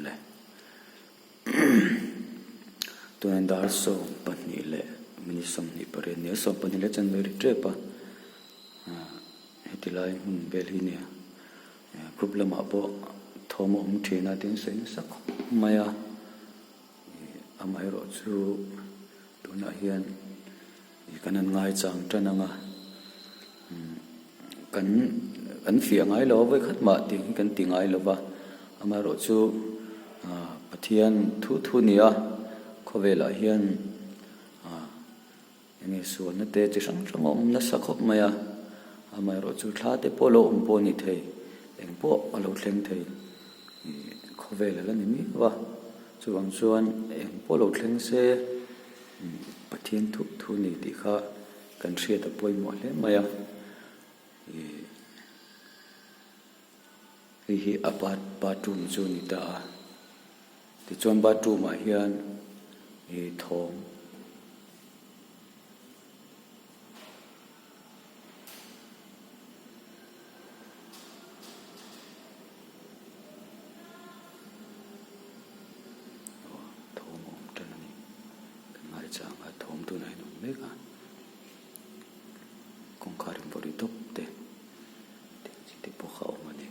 Awle. Tunah dar 12 leh minute 28 nia 12 leh chanve ri tep a heti lai hmun vel hi nia group lamah pawh thawm a awm thin a tin sawi nasa khawp mai a amaherawh chu tunah hian kan han ngaichang tan ang a kan kan fiah ngai lo a vawikhat mah tih hi kan ti ngai lo va amaherawh chu Pathian thu thu ni a khawvelah hian enge sualna te chi hrang hrang a awm nasa khawp mai a amaherawh chu thla te pawh lo awm pawh a ni thei eng pawh a lo thleng thei khawvel a la ni miau a chuvang chuan eng pawh lo thleng se Pathian thu thu ni tih kha kan hriat a pawimawh hle mai a ih hei hi a bath bathroom chu a ni ta a tichuan bathroom ah hian ih thawm. Thawm a awm tan a ni. Kan ngaichang a thawm tunah hian a awm mek a. Kawngkhar in vawrh tawp te thil chi te pawh kha a awm a ni.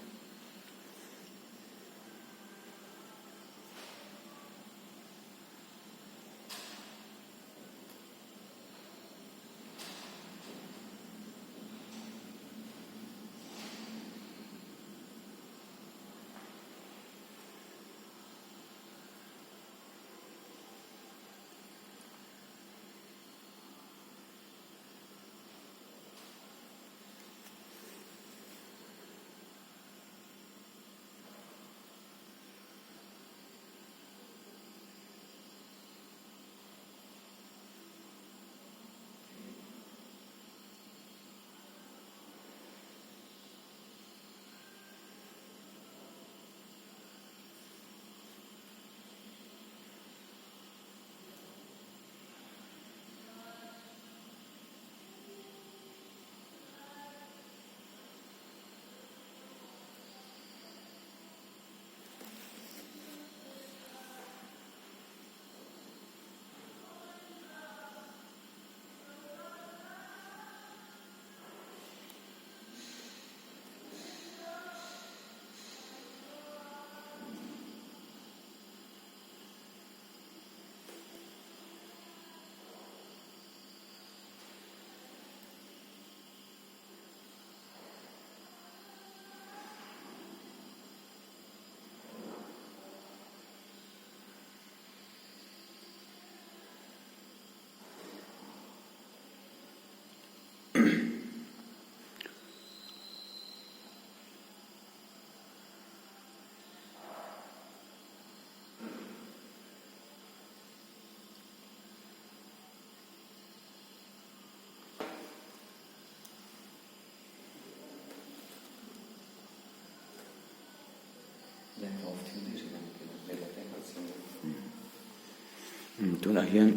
Tunah hian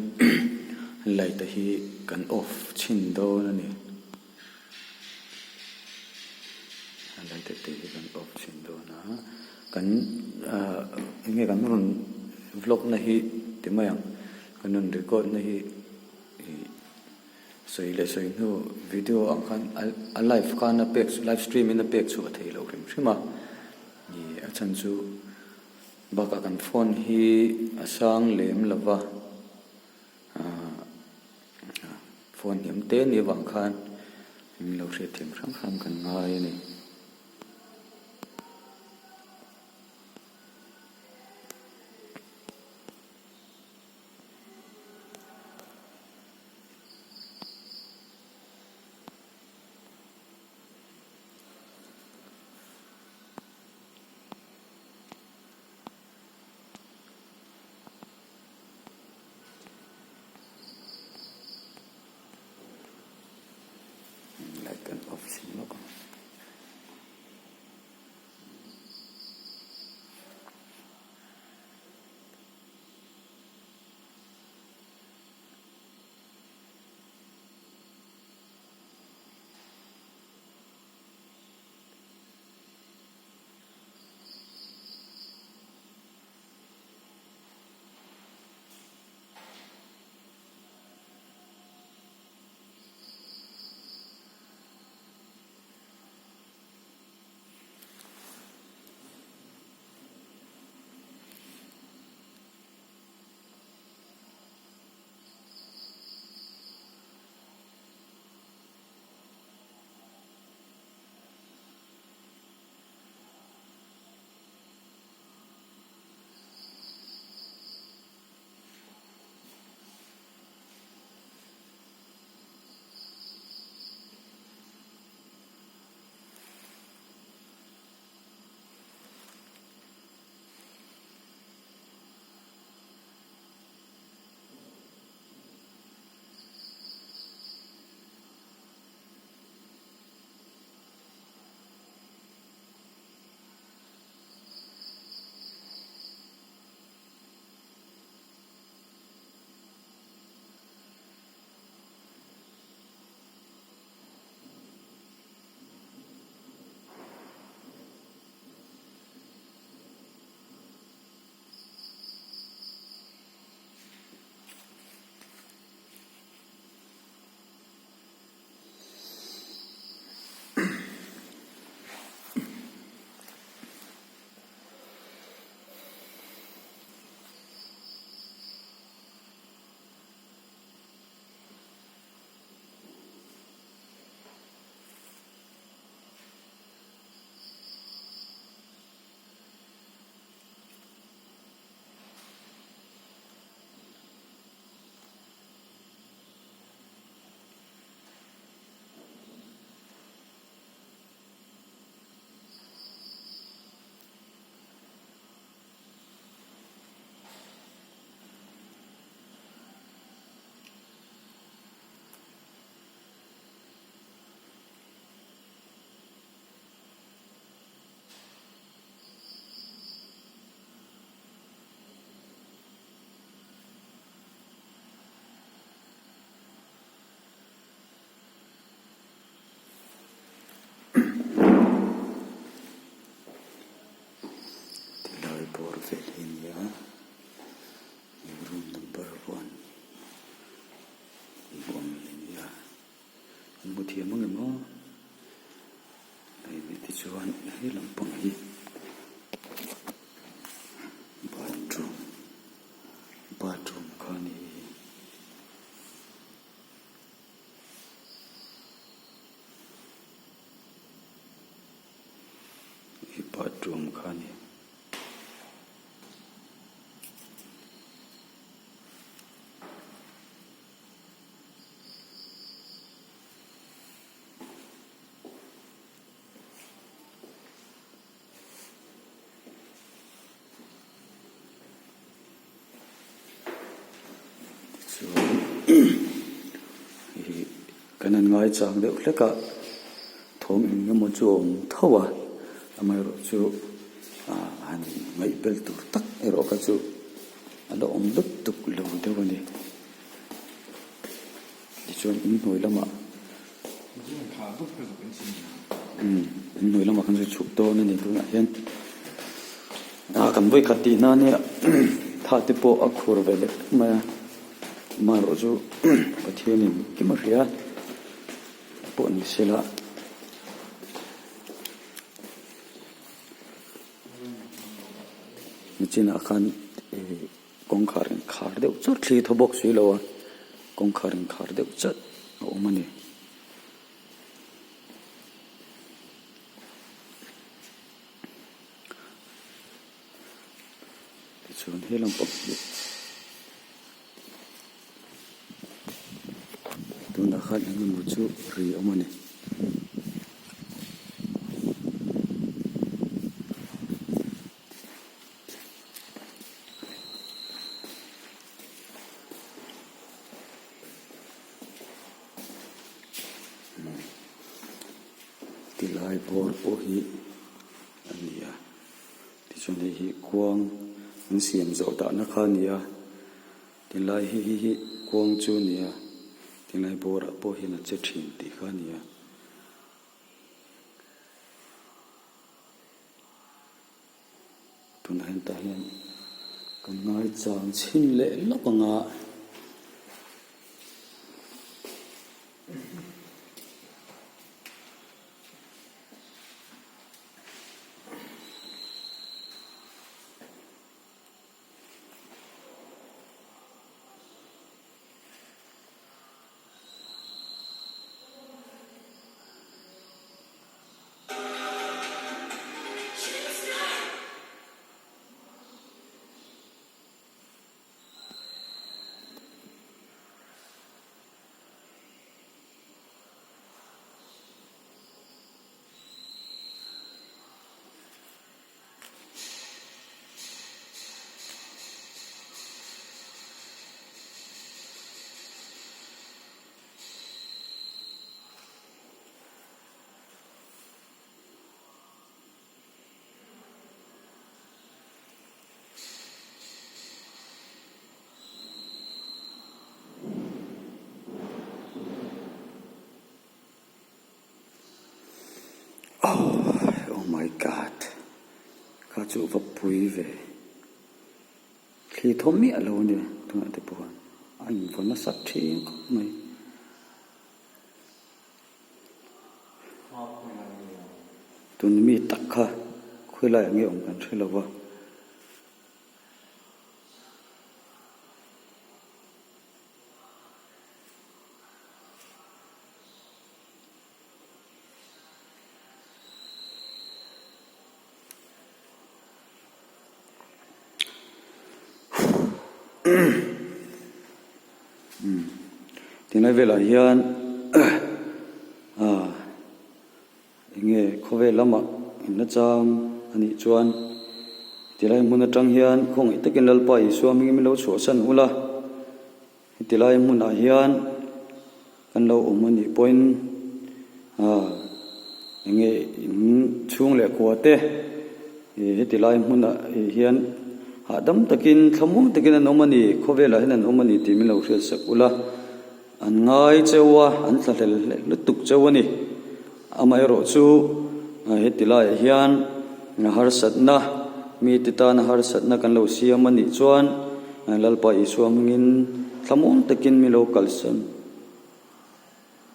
light a hi kan off chhin dawn a ni light a te hi kan off chhin dawn a kan ah enge kan rawn vlog na hi ti mai ang kan rawn record na hi ih sawi leh sawi hnu video ang khan a live khan a pek live stream in a pek chhuah theih loh hrim hrim a ih a chhan chu bakah kan phone hi a sang lem lo va ah phone hniam te ni avang khan min lo hriatthiam hrang hrang kan ngai a ni. Light kan off chhin lawk ang. bawr vel hi a ni a room number one hmu ang hi a ni a an hmu thiam ang em aw hei mi tichuan he lampang hi bathroom bathroom kha a ni hi. Hi bathroom kha a ni. Tichuan ih kan han ngaichang deuh hlek a thawm eng emaw chu a awm tho a amaherawhchu ah han ngaihbel tur tak erawh kha chu a la awm lutuk lo deuh a ni. Tichuan inhnuai lamah umm inhnuai lamah khan chu chhuk dawn a ni tunah hian ah kan vawikhat tih hna nia tha te pawh a khur ve leh vek mai a amaherawh chu Pathianin engkim a hria pawh ni sela. Nichinah khan ih. Kawngkhar inkhar deuh chawt thli thaw bawk si lo a, kawngkhar inkhar deuh chawt a awm a ni. Tichuan he lampang hi tunah khan eng emaw chu ri a awm a ni. Tilai bawr pawh hi a ni a tichuan hei hi kuang an siam zawh dahna kha a ni a tilai hi hi hi kuang chu a ni a tilai bawrah pawh hian a che thin tih kha a ni a. Tunah hian tah hian kan ngaichang chhin leh lawk ang a. Oh my God kha chu va pui ve thli thaw miah lo a ni tunah te pawh a invaw nasa thin khawp mai. Tun mi tak kha khawilaiah nge awm kan hre lo va. Tinglai velah hian ah eng nge khawvel lamah in la chang a nih chuan tilai hmun atang hian khawngaih takin Lalpa Isua hmingin min lo chhuahsan ula. Heti lai hmunah hian kan lo awm a nih pawhin ah eng nge in chhung leh kua te ih heti lai hmunah hian hahdam takin thlamuang takin an awm a ni khawvelah hian an awm a ni tih min lo hriat sak ula an ngai cheu a an thlahlel hleh lutuk cheu a ni amaherawhchu heti laiah hian harsatna. Mite tana harsatna kan lo siam a nih chuan Lalpa Isua hmingin thlamuang takin mi lo kalsan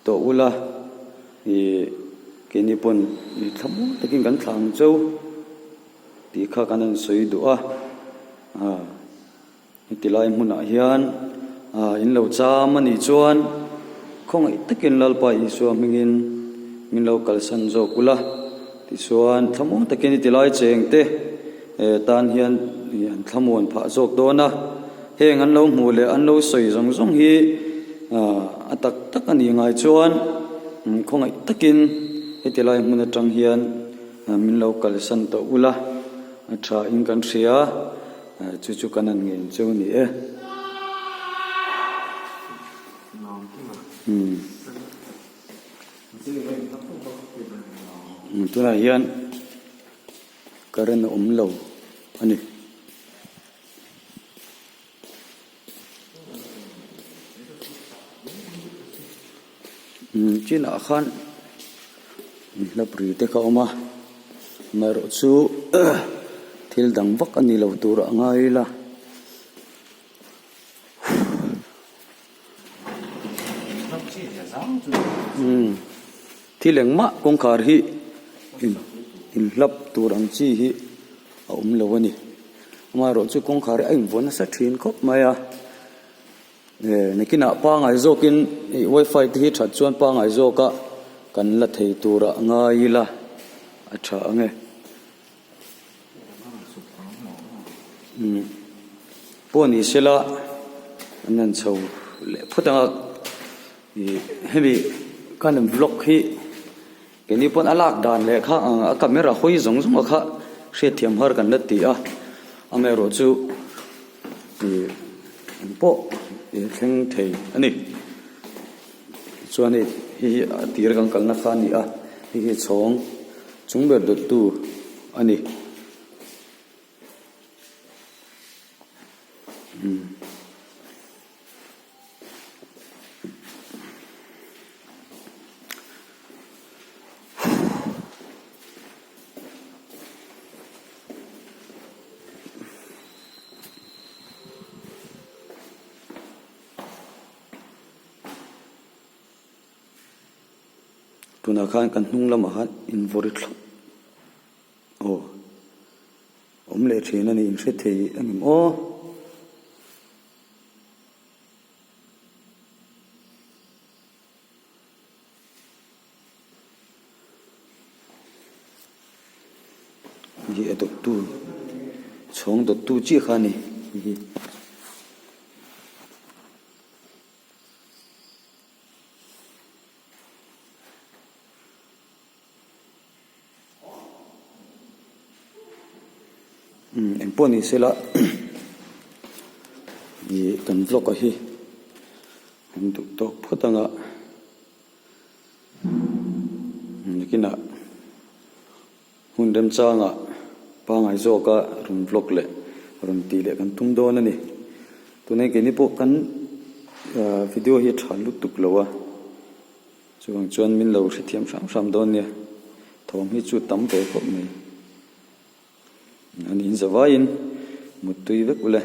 tawh ula, ih keini pawn thlamuang takin kan thlah ang cheu tih kha kan rawn sawi duh a. Heti lai hmunah hian in lo cham a nih chuan khawngaih takin Lalpa Isua hmingin min lo kalsan zawk ula. Tichuan thlamuang takin heti lai cheng te tan hian an thlamuan phah zawk dawn a. Heng an lo hmuh leh an lo sawi zawng zawng hi a tak tak a nih ngai chuan khawngaih takin heti lai hmun atang hian min lo kalsan tawh ula a tha in kan hria. Chu chu kan han ngen cheu a ni e. Tunah hian current a awm lo a ni. Chinah khan hlap ri te kha a awm a amaherawh chu thil dang vak a ni lo tur a ngai ila. Thil engmah kawngkhar hi inhlap tur ang chi hi a awm lo a ni amaherawh chu kawngkhar hi a invuah nasa thin khawp mai a. Nakinah pangai zawkin ih wifi te hi that chuan pangai zawka kan la thei turah ngai ila a tha ang e. Umm pawh ni sela an han chho leh phawt ang a ih hemi kan vlog hi. Keini pawn a lak dan leh kha a camera hawi zawng zawng a kha hriatthiam har kan la ti a, amaherawh chu ih eng pawh ih thleng thei a ni. Tichuan hei hei hi a tir kan kalna kha a ni a, hei hi chhawng chung ber dawttu a ni. Umm. Tunah khan kan hnung lamah khan invawrh thlap aw awm leh thin a ni inhre thei a ni maw. Hi a dawttu chhawng dawttu chiah kha a ni hei hi. Umm engpawh ni sela ih kan vlog a hi kan duh tawk phawt ang a nakinah hun remchangah pangngai zawka rawn vlog leh rawn tih leh kan tum dawn a ni tunah hian keini pawh kan video hi a tha lutuk lo a. Chuvang chuan min lo hrethiam hram hram dawn nia, thawm hi chu tam ve khawp mai. An in zavaiin muttui vek ule.